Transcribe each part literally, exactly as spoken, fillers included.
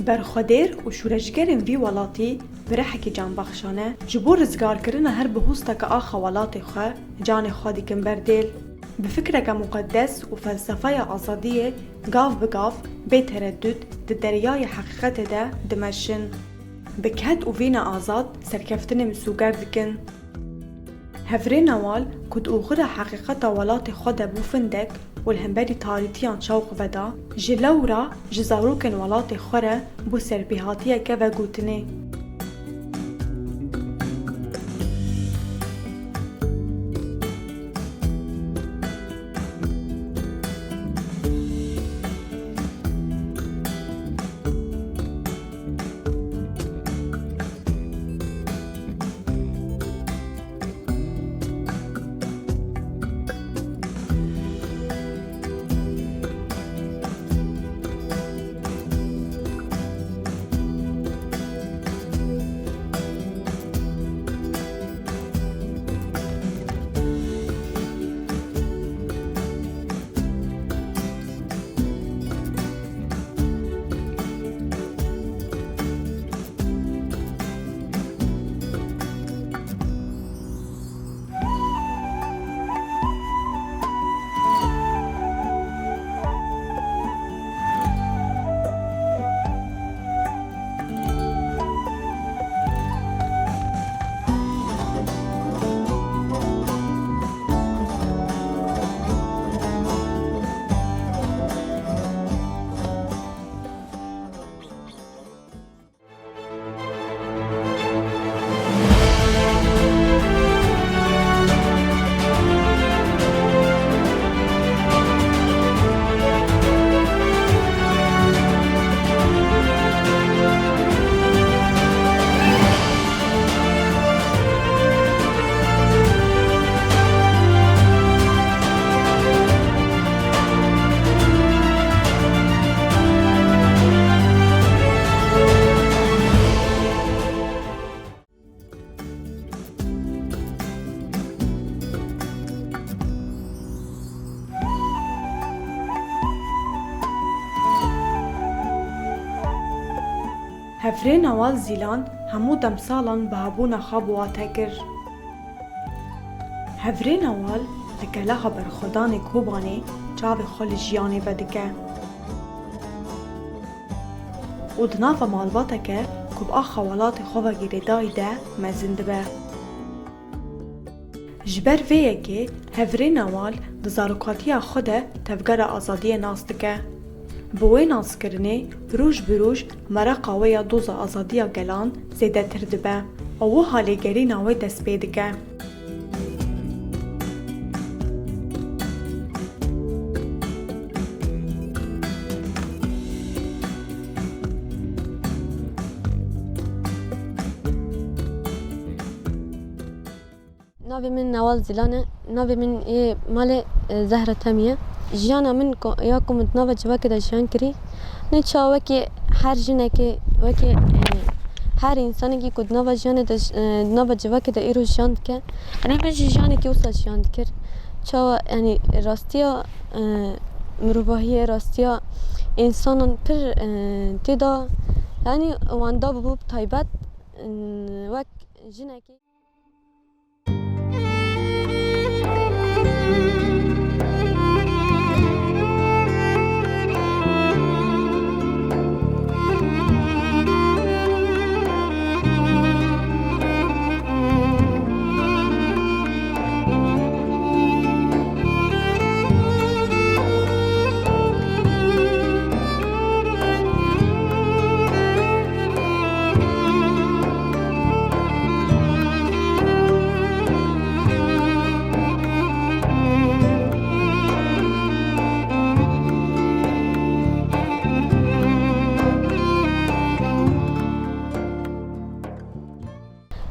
Berxwedêr û şûreşgerên vî welatî bi rihekî canbexşane ji bo rizgarkirina her bihosteke axa welatê xwe canê xwe dikin ber dêl. Bi fikreke muqedes û felsefeya azadiyê gav bi gav, bê teredût di deryayê heqîqetê de dimeşin. Bi ked û vîna azad serkeftinê misûger dikin. Hevrê Nawal ku di oxira heqîqeta welatê xwe de bû findek û li hemberî tarîtiyan çaw xwe veda, ji lewra ji zarokên welatê xwe re bû serpêhatiyeke vegotinê. Hevrê Nawal Zîlan hemû demsalan bihabûna xwe bi wate kir. Hevrê Nawal li keleha berxwedanê Kobanê çavê xwe li jiyanê vedike û di nava malbateke ku bi axa welatê xwe ve girêdayî de mezin dibe. Ji ber vê yekê Hevrê Nawal di zarokatiya xwe de tevgera azadiyê nas dike. Bi wê naskirinê roj bi roj mereqa wê ya doza azadiya gelan zêdetir dibe û wiha lêgerîna wê dest pê dike. Navê min Nawal Zîlan e. Navê min ê malê, e, Zehra Temî ye. Jiyana min ku, ya ku min di nava civakê de jiyan kirî, ne çawa wekî her jinekê, wekî, e, her însanekî ku di nava jiyanê de j-, e, di nava civakê de îro jiyan dike, yanî min jî jiyanekî wisa jiyan dikir. Çawa, yanî rastiya, e, mirovahiyê, rastiya însanan pir, e, tê de, yanî wenda bû bi taybet, e, wek jinekî.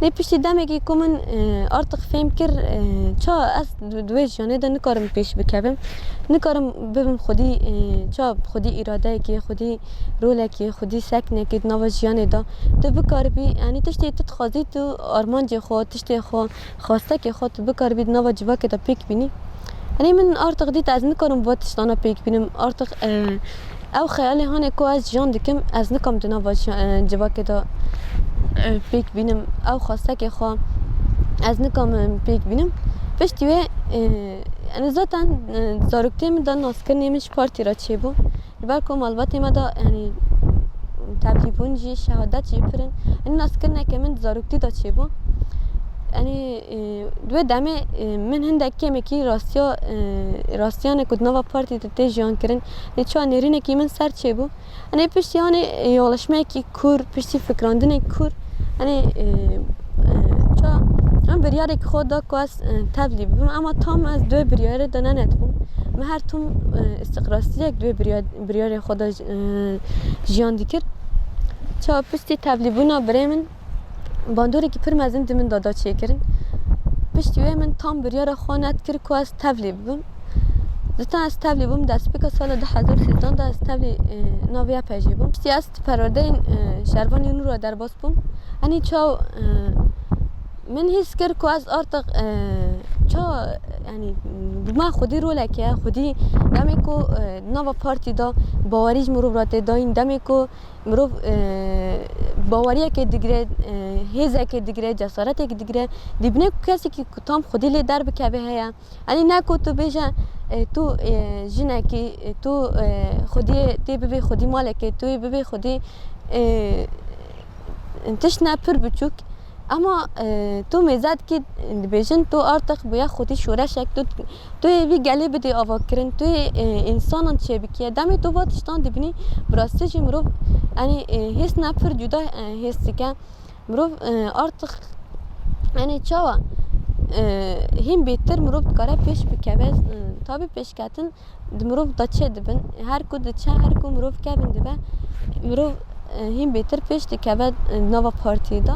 Lê piştî demekî ku min, e, artık fêm kir, e, ça ez di, di wê jiyanê de nikarim pêş bikevim. Nikarim bibim xwedî, e, ça xwedî îradeyekê, xwedî rolekê, xwedî seknekê di nava jiyanê de. Tu bikaribî, yanî tiştê tu dixwazî, tu armancê xwe, tiştê xwe, xwestekê xwe tu bikaribî di nava civakê de pêk bînî. Yanî min artık dît ez nikarim va tiştana pêk bînim. Artık, e, Ew xeyalê hanê ku ez jiyan dikim, ez nikom di nava jiya-, e, civakê de, e, pêk bînim. Ew xwestekê xwe ez nikom, e, pêk bînim. Piştî wê, e, yani zaten, e, zaroktiyê min de naskirinê min ji partî re çêbû. Ji ber ku malbatê me de, yani, tevlîbûn jî, şehadet jî pir in. Yani naskirineke min di zaroktî de çêbû. Yani, e, di wê demê, e, min hindek kêmekî rastiya, e, rastiyanê ku di nava partî de tê jiyan kirin, lê çawa nêrînekî min ser çêbû. Hani piştî hani, e, yolaşmeyekî kûr, piştî fikrandinê kûr, hani, e, e, ça, em biryarek xwe da ku ez, e, tevlî bibim, ama tam ez di wê biryarê de nenetibûm. Min her tim, e, istiqrasiyek di wê birya-, biryarê xwe de, e, jiyan dikir. Ça piştî tevlîbûna birê min, bandorekî pir mezin di min de da çêkirin. Piştî wê min tam biryara xwe nedikir ku ez tevlî bibim. Zaten ez tevlî bûm, destpêka sala du hezar û sêzdeh de ez tevlî, e, navê YPJ'ê bûm. Piştî ez di perwerdeyên, e, şervanî nû re derbas bûm. Enî çaw, e, min hîs kir ku ez artık, e, ça, yani, bûme xwedî rolekê, xwedî demê ku, e, nava partî de bawerî ji mirov re tê dayîn, demê ku mirov, e, baweriyekê digire, e, hêzekê digire, cesareteke digire, dibîne ku kesekî ku tam xwedî lê derbikeve heye. Enî ne ku tu bêje, e, tu, e, jinekî, e, tu, e, xwediyê tê bibê xwedî malekê, tu yê bibê xwedî, e, tiştine pir biçûk. Ama, e, tu mêze dikî, dibêjin tu artık bûye xwedî şoreşek, tu, tu yê vî gelê bidê avakirin, tu yê, e, însanan çêbikî. Demê tu va tiştan dibînî, bi rastî jî mirov, enî, e, hêsine pir cuda, e, hês dike. Mirov, e, artık, yani çawa, e, hîn bêtir mirov dikare pêş bikeve, e, tabî pêşketin di mirov de çê dibin. Her ku diçe, her ku mirov kevin dibe, mirov, e, hîn bêtir pêş dikeve, e, nava partiyê de.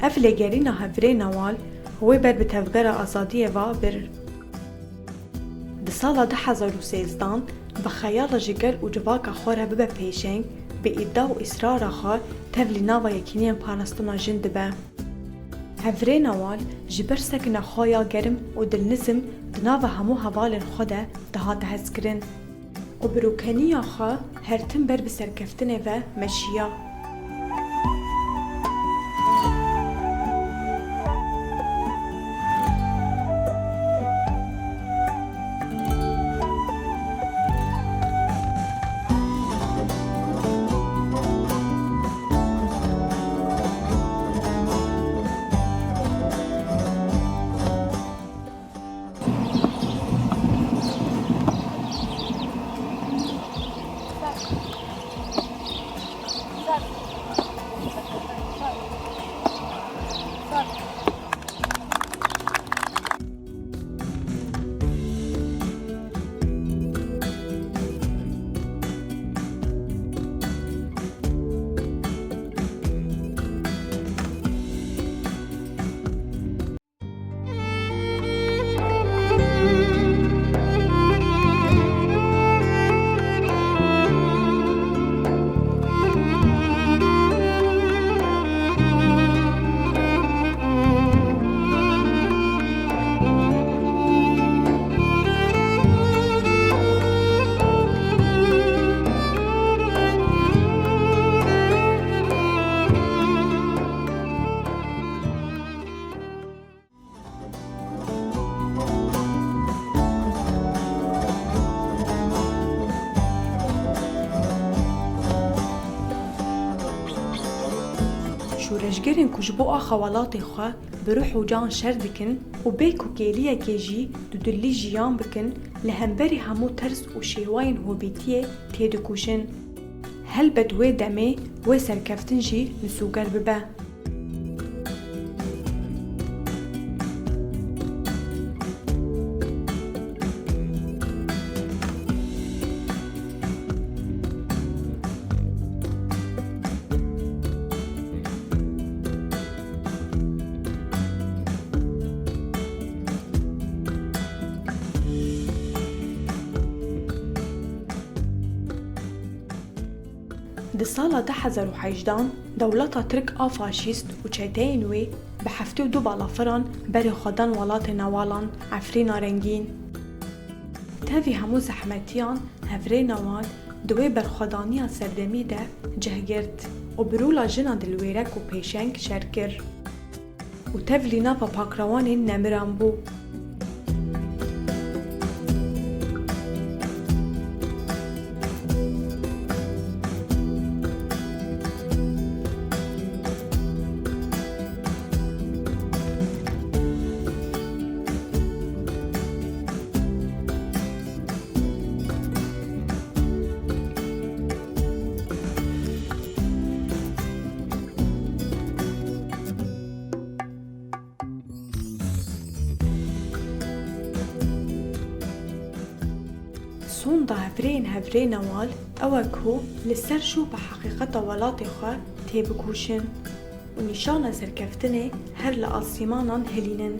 Ev lêgerîna Hevrê Nawal wê ber bi Tevgera Azadiyê ve bir. Di sala du hezar û sêzdeh bi xeyala ji gel û civaka xwe re bibe pêşeng, bi îda û îsrara xwe tevlî nava Yekîniyên Parastina Jin dibe. Hevrê Nawal ji ber sekina xwe ya germ û dilnizm di nava hemû hevalên xwe de dihate hezkirin û bi rûkeniya xwe her tim ber bi serkeftinê ve meşiya. Şoreşgerên ku ji bo axa welatê xwe bi ruh û can şer dikin û bê ku kêliyekê jî dudilî jiyan bikin, li hemberî hemû tirs û şêwayên hovîtiyê têdikoşin. Helbet wê demê wê serkeftin jî nisûger bibe. Di sala du hezar û hejdeh dewleta Tirk a faşîst û çeteyên wê bi heftê û du balafiran berê xwe dan welatê Newalan, Efrîna rengîn. Tevî hemû zehmetiyan, hevrêna wan di wê berxwedaniya serdemî de cih girt û bi rola jina dilwêrek û pêşeng şer kir û tevlî nava pakrewanên nemiran bû. Sonda hevrêyên hevrê Newal ew e ku li ser şû bi heqîqeta welatê xwe têbikoşin û nîşana serkeftinê her li asîmanan hilînin.